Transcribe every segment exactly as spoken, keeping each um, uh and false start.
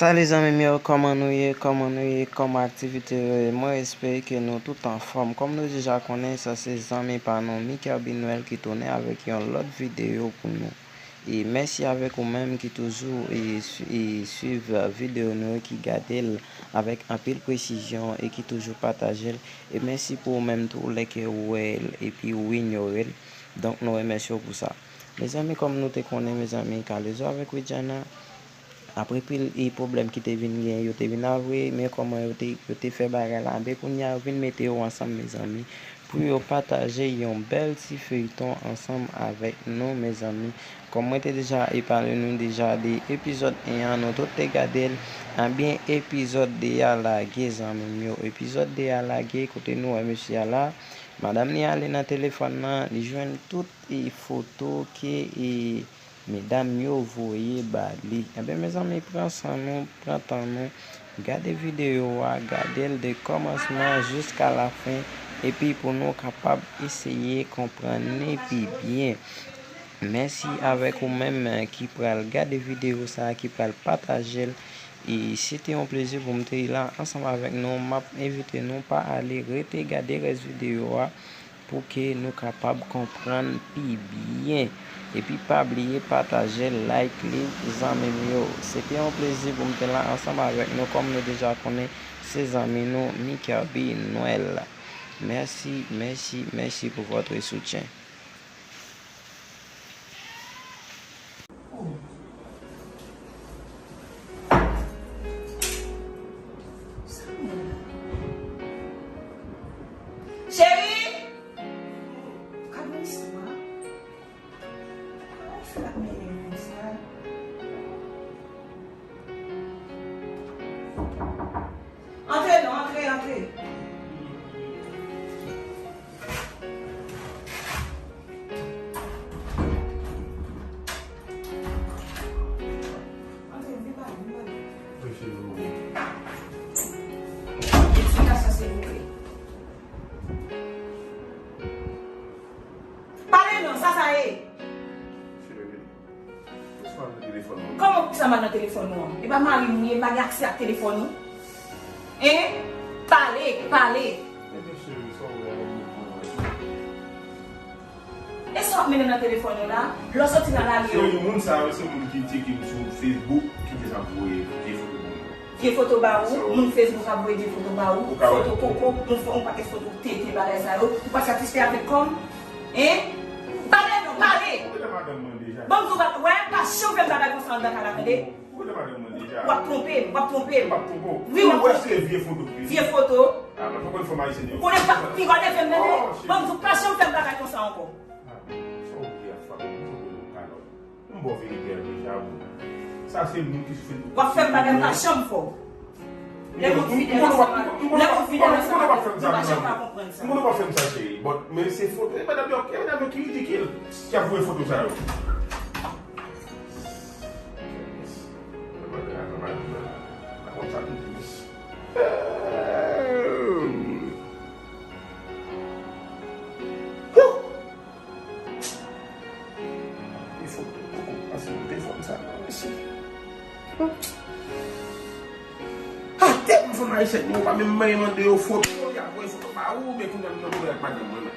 Salut zanmi m yo, kòman nou ye? Kòman nou ye? Kòman aktivite yo ye? Mwen espere ke nou tout anfòm. Kòm nou deja konnen, sa se zanmi pa nou, Mikerby Noël, ki tounen avèk yon lòt videyo pou nou. E mèsi avèk ou menm ki toujou e, swi- e swiv videyo nou yo, ki gade l avèk anpil presizyon e ki toujou pataje l. E mèsi pou ou menm tou, lè ke ou wè l epi ou inyore l. Donk, nou remèsye w pou sa. Mezanmi, kòm nou te konnen, mezanmi, Kalezo avèk Widiana, apre pil e pwoblèm ki te vin gen, yo te vin avwe, men kòman yo te, yo te fè bagay la, men kounye a yo vin mete yo ansanm, mezanmi, pou yo pataje yon bèl ti feyton ansanm avèk nou, mezanmi. Kòm mwen te deja e pale nou deja de epizòd en an, nou tout te gade l. Ebyen, epizòd de a lage, zanmi m yo. Epizòd de a lage, kote nou wè mesye a la, madanm li ale nan telefòn nan, li jwenn tout e foto ke e medam yo voye ba li. Ebyen, mezanmi, pran san nou, pran tan nou, gade videyo a, gade l de kòmansman jiska lafen, epi pou nou kapab eseye konprann li pi byen. Mèsi avèk ou menm ki pral gade videyo sa a, ki pral pataje l. E se te yon plezi pou m te la ansanm avèk nou. M ap envite nou pa ale, rete gade rès videyo a pou ke nou kapab konprann pi byen. Epi pa bliye pataje, like li, zanmi m yo. Se te yon plezi pou m te la ansanm avèk nou, kòm nou deja konnen, se zanmi nou, Mikerby Noël. Mèsi, mèsi, mèsi pou votre soutien. Cheri! Gad yon istwa. Kòman w fè ap mennen konsa? Antre non, antre, antre. Antre, vin pale, vin pale. Wi, cheri. Eksplikasyon, silvouplè. Pale non, sa sa ye? Cheri. Kòman pou sa m al nan telefòn ou an? E pa mari m ou ye, m pa gen aksè ak telefòn ou? Hein? Pale, pale. Ebyen, cheri, sa w wè a, e sa w ap mennen nan telefòn ou la? Lè w soti nan lari yo. Cheri, moun sa yo, se moun ki tcheke m sou Facebook, ki te sa voye vye foto pou mwen. Vye foto ba ou, moun Facebook ap voye vye foto ba ou, foto koko, moun fè yon pakèt foto tenten, bagay sa yo. Ou pa satisfè avèk kò m? Hein? Pale non, pale! Ou konnen madanm mwen deja. Bon, nou pa, wè, pa janm fè m bagay konsa anndan kay la, tande? Ou konnen madanm mwen deja. W ap twonpe m, w ap twonpe m. M p ap twonpe w. Wi, w ap twonpe m. Ou wè se vye foto. Vye foto. Ah, mwen pa konn fanm ayisyen yo. Ou konnen pa, piga w leve m, tande? Oh, cheri. Bon, nou pa janm fè m bagay konsa ankò. Ah, sa w vle a fanm, m twonpe w, alò. M ba w verite a deja, wi. Sa se moun ki sou Facebook. W ap fè m bagay m pa janm fè w. Lè moun fidèl ansanm avèk, lè moun fidèl ansanm avèk, nou pa janm ka konprann sa. M konnen w pa fè m sa, cheri. But, men se foto. E medam yo, e medam yo ki ridikil. Ki ap voye foto sa yo. Pa konn sa pou di. Defo, koko, pase nan telefòn sa, non, mesye. Ah, tèt fanm ayisyèn yo, ou pa menm mande yo foto, y ap voye foto ba ou, men kounye a nou nan pwoblèm ak madanm mwen, men.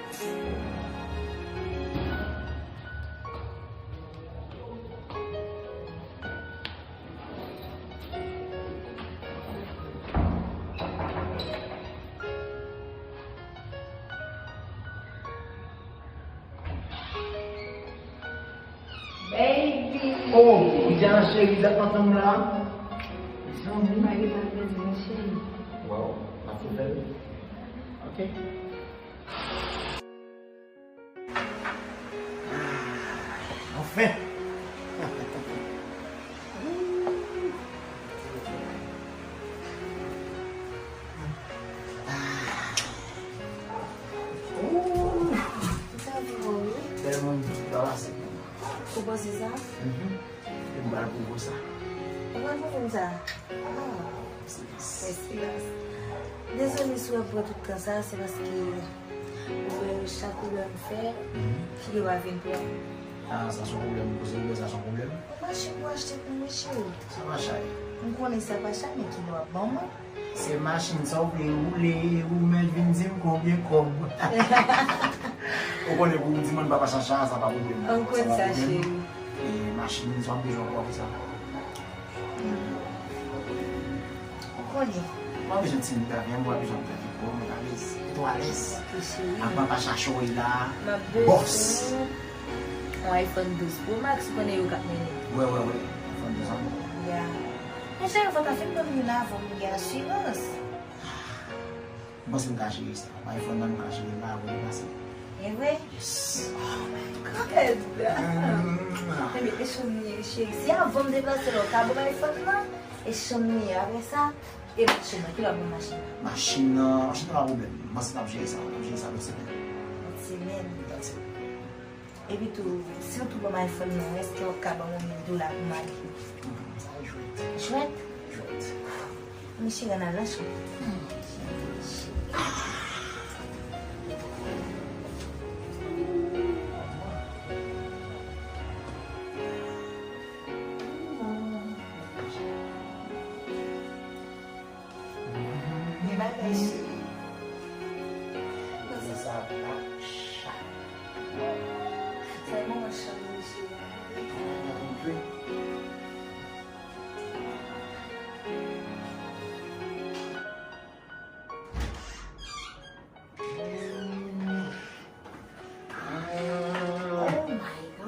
Baby. Oh, Widiana cheri, dat mwen tann la. Zanmi. Pa gen mal, mezanmi, cheri. Wow, la poubelle. Ok. Anfen! Sa bon, wi. Tèlman m di pa pase pou mwen. Ou panse sa? Mhm. E m pral pwouve w sa. Ou pral pwouve m sa? Ah. Mèsi. Dezole si w ap pran tout tan sa, se paske ou wè chak pwoblèm m fè, figi w pa vin pran. Ah, sa se yon pwoblèm, koze pwoblèm, sa se yon pwoblèm? Ou mache pou achte pou mwen, cheri. Sa pa chay. M konnen sa pa chak men ki lè w ap ban mwen. Se machin sa w vle woule, ou menm vin di m konbyen kòb. Ou konnen pou w di mwen papa Chacha, sa pa pwoblèm. An konn sa, cheri. E machin sa w ap bezwen pou w fè sa. Ou konnen. Mwen bezwen ti nèg avè m, mwen bezwen tèt li bon, mwen alèz. E tou alèz. Ok, cheri. Ak papa Chacha w la. Bòs. Yon iPhone douz Pro Max, ou konnen yo k ap mennen. Wè, wè, wè. iPhone douz an. Ya. Monchè, yo fò ta fin ban m youn avan m gen asirans. M panse m ka jere sa. iPhone nan m ka jere l la, wè, li pase. E vre? Yes. Oh my God. Mm. Ebyen, e chanm li ye, cheri. Si avan m deplase la, w ka ban m iPhone nan, e chanm li ye. Apre sa, e machin nan, ki lè w ap ban m machin nan? Machin nan, machin nan pa pwoblèm. M panse n ap jere sa, n ap jere sa lòt semèn. Lòt semèn. That's it. Epi tou, si w tou ban m iPhone nan, èske w ap ka ban m yon mil dola pou m ale? Sa jwèt. Jwèt? Jwèt. Mesye, gade nan lach ou. Gen bagay, cheri. Sa pa chak. Tèlman mwen chanje, cheri.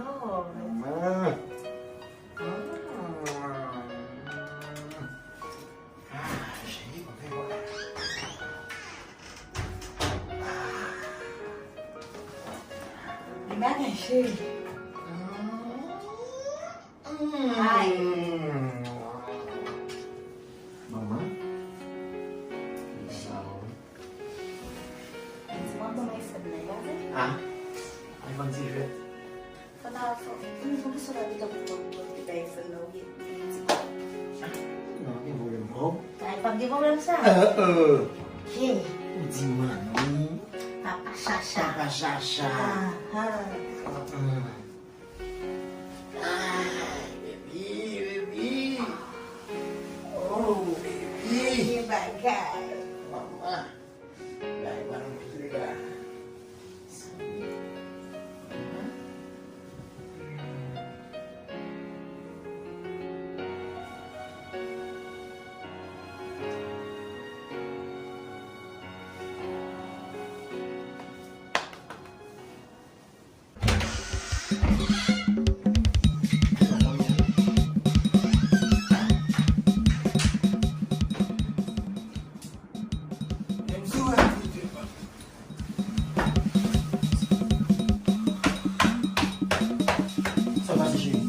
Oh my God. Ah, cheri, mwen fè vwa. Li bagay, cheri. Ay. Manman. Sa w. Di mwen kòman iPhone nan, gade. Ah, iPhone se jwèt. Fò ta, fò, m, m sou la pita pou mwen, pou mwen pita iPhone nan, ou gen, ou gen ti kòb. Ah, non, gen pwoblèm, oh. Ay, p ap gen pwoblèm sa. Euh, euh. Ke? Ou di mwen, wi. Papa Chacha. Papa Chacha. Ah, ah. Ah, ah. Ay, baby, baby. Oh, baby. Gen bagay. Mama. Bay balan pile la. Sa pase, cheri?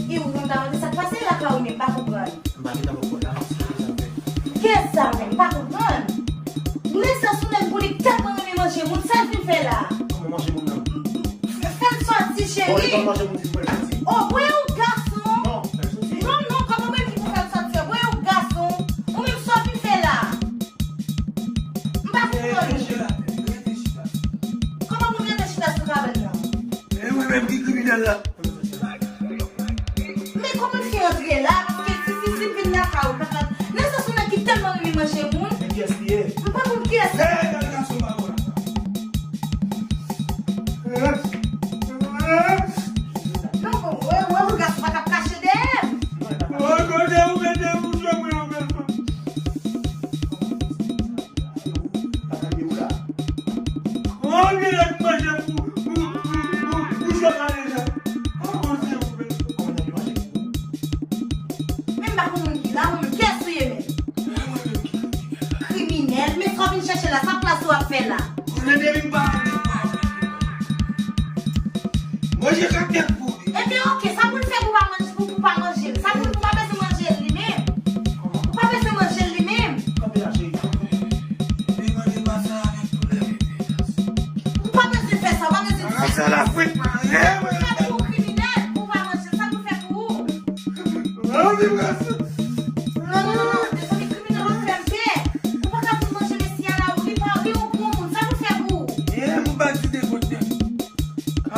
E ou konn ta mande sa k pase lakay ou menm, m pa konprann. M pa gentan pran kòd la, non, se sa m fè. Kiyès sa menm? M pa konprann. Nesans ou nèg pou li k tèlman renmen manje moun, sa l vin fè la? Kòman manje moun nan? Fè l sòti, cheri. Bon, li pa manje moun, di pou l sòti. Oh, voye yon gason. Non, fè l sòti. Non, non, kòman mwen ki pou fè l sòti? Voye yon gason. Ou menm sa w vin fè la? M pa konprann. Rete chita, rete chita. Kòman pou m rete chita sou kabann nan? E mwen menm ki kriminèl la. Men kòman l fè antre la? Paske si, si, si vin lakay ou, papa, nan sans ou nèg ki tèlman renmen manje moun. Men kiyès li ye? M pa konn kiyès. Hey, gade gason pa bon la. Non, bon, wè, wè, wè, gason pa t ap kache dèyè m. Wè, kote ou mete bouch mwen yon bèl fwa. Papa de ou la. Konbyen lè m manje pou, pou, pou, pou, pou jwèt la deja? An konn se ou menm. Kòman w ap manje pou ou? Men m pa konn moun ki la, mwen menm, kiyès ou ye menm? Kriminèl, men sa w vin chèche la, sa plas ou ap fè la? Konnen depi m pa manje kaka tèt pou li. Ebyen, oke, sa pou l fè pou pa manje, pou, pou pa manje l? Sa pou, pou pa bezwen manje l li menm? Ou pa bezwen manje l li menm? Kanpe la, cheri. Li mande pa sa avèk tou lè. Ou pa bezwen fè sa, ou pa bezwen di sa. Sa la fwit. Ou pa di ou kriminèl, ou pa manje l, sa pou l fè pou ou? Non, non, non, non, mezanmi, kriminèl ap fè m pè. Ou pa ka vin manje mesye a la, ou li pa, li yon gwo moun, sa pou l fè pou ou? Ye, m pa di de kote.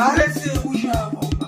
Ale se bouche avan w pa.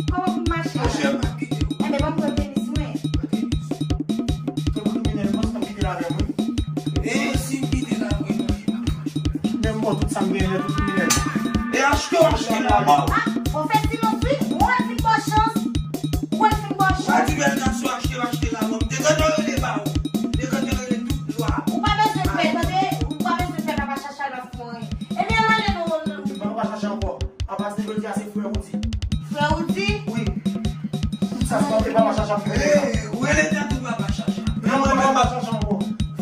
Kòman pou m mache? Mache, m ap kite w. Enben, ban m pran tenis mwen. Pran tenis. Se pou kriminèl, mwen, m ap kite l avè mwen. E si m kite l avè mwen? Men m ba w tout sa m genyen, tout kriminèl. E achte w achte lanmò w. Ah, ou fè silans, wi. Ou wè l fin ba w chans. Ou wè l fin ba w chans. Ou pa di bèl gason achte w achte lanmò m. M te gentan rele ba ou. M te gentan rele tout lwa. Ou pa bezwen pè, tande. Ou pa bezwen pè, papa Chacha l ap fè anyen. Ebyen, ale non, non. Papa Chacha ankò. Apati de jodi a, se frè Woody. Frè Woody? Wi. Tout sa, se papa Chacha ap fè. Hey, ou rele tèt ou papa Chacha. Non, mwen, papa Chacha ankò.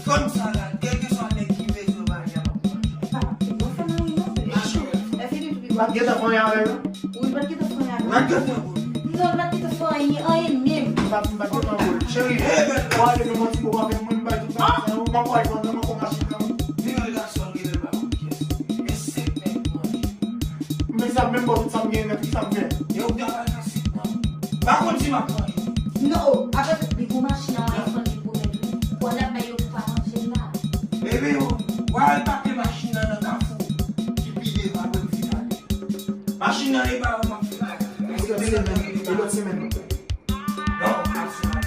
Fanm sa la, kèlkeswa nèg ki bezwen bagay a, papa Chacha. Papa, ou fè mwen ri non, bebe. Mache. Lè fini tou, pi. Ou pa t gentan fè anyen avè l, non? Wi, ou pa t gentan fè anyen avè l. Ou pa t gentan fè anyen. Non, ou pa t gentan fè anyen, anyen menm. Ou pa t, ou pa t gentan anyen. Cheri, ou ale nan manti pou w avè mwen, m bay tout bagay sa yo, m ap pale nan machin nan. Vin yon gason ki lè pa konn kyès. Men se nèg manje. Men sa menm bò tout sa m genyen nèt, ki sa m fè? E ou ta pral nan sit nan. Pa konn si m ap manje. Non, apre tout, li gon machin nan, iPhone li pwomèt ou. Ou al ap bay yo pou pa manje la. Ebyen, ou al pake machin nan nan Kafou. Ki pi devan apre m fin ale. Machin nan e pa ou m ap fin ale. E lòt semèn, e lòt semèn. Non, al sou la.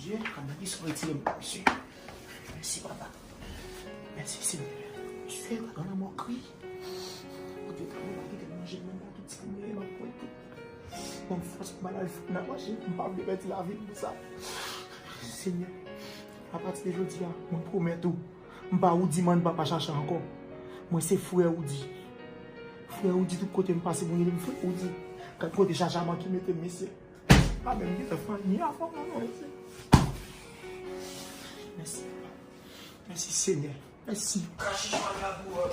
Bondye, gade ki sou retire m, mesye. Mèsi, papa. Mèsi, Senyè. Mesye, pa gen lanmò kri. Kote ta mwen pa kite manje, menm pou tout sa mwen, m ap pran tout. Ban m fòs pou m al al nan mache, m pa vle pèdi lavi m pou sa. Senyè, apati de jodi a, mwen pwomèt ou, m pa Woody Man, papa Chacha ankò. Mwen se frè Woody. Frè Woody, tout kote m pase, moun rele m frè Woody. Gad kote Chacha manke mete m, mesye. Pa menm gentan fè anyen avan mwen, non, mesye. Mèsi, papa. Mèsi, Senyè. Mèsi. Kache chwa la pou ou.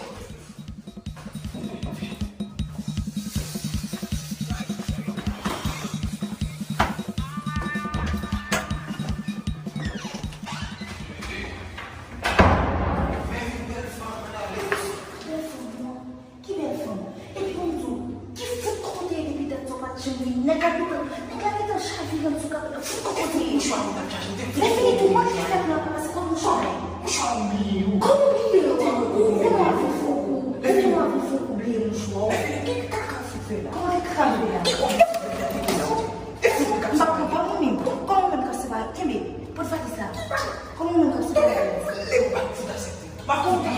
Ki bèl fanm. Epi pou m di w, ki fout kote depi dat sa w pa t janm vini. Nèg la gentan, nèg la gentan chavire ann sou kap la. Fout kote ye. Mouchwa pou m t ap chache, m te... Lè fini tou, manke fèt la, papa, se kòman mouchwa w ye? Mouchwa w bliye yo. Kòman w bliye yo? Ou fè nou avè fòk ou, ou fè nou avè fòk ou bliye mouchwa w. Lè fini, ki kaka w fout fè la? Kòman ki kaka m fè la? Ki kaka m fè la? E fout kaka m fè la? M pa konprann ou menm. Kòman ou menm k ap separe? Kenbe, pot valiz la. Kòman ou menm k ap separe? Lè ou pa t fout aksepte. M pa konprann.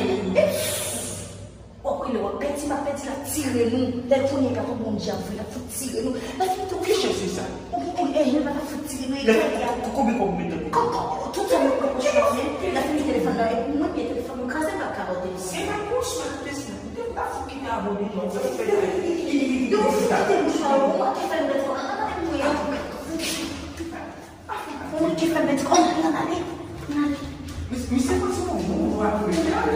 W ap wè lè w ap pèdi, m ap pèdi, l ap tire nou. Lè l konnen gato Bondye ap vre, l ap fout tire nou. L ap fout tire nou. Ki chans se sa? Ou, ou, e, l pa t ap fout tire nou, e kay la. Konbyen kòb ou mete nan pòch? Kòb, kòb, tout sa mwen pran nan pòch mwen, l ap fini telefòn nan, e pou mwen, e telefòn mwen kraze, m pa ka ba w telefòn. Se pa pou sou ak plis nan. Ou te ta fout kite abòne, non, sa fè. Yo, ou fout kite mouchwa yo, ou manke fè l mèt fò. Ann ale mwen. Ou manke fè l mèt fò. Ann ale, ann ale. Misye pa sou yon bon vwa vre.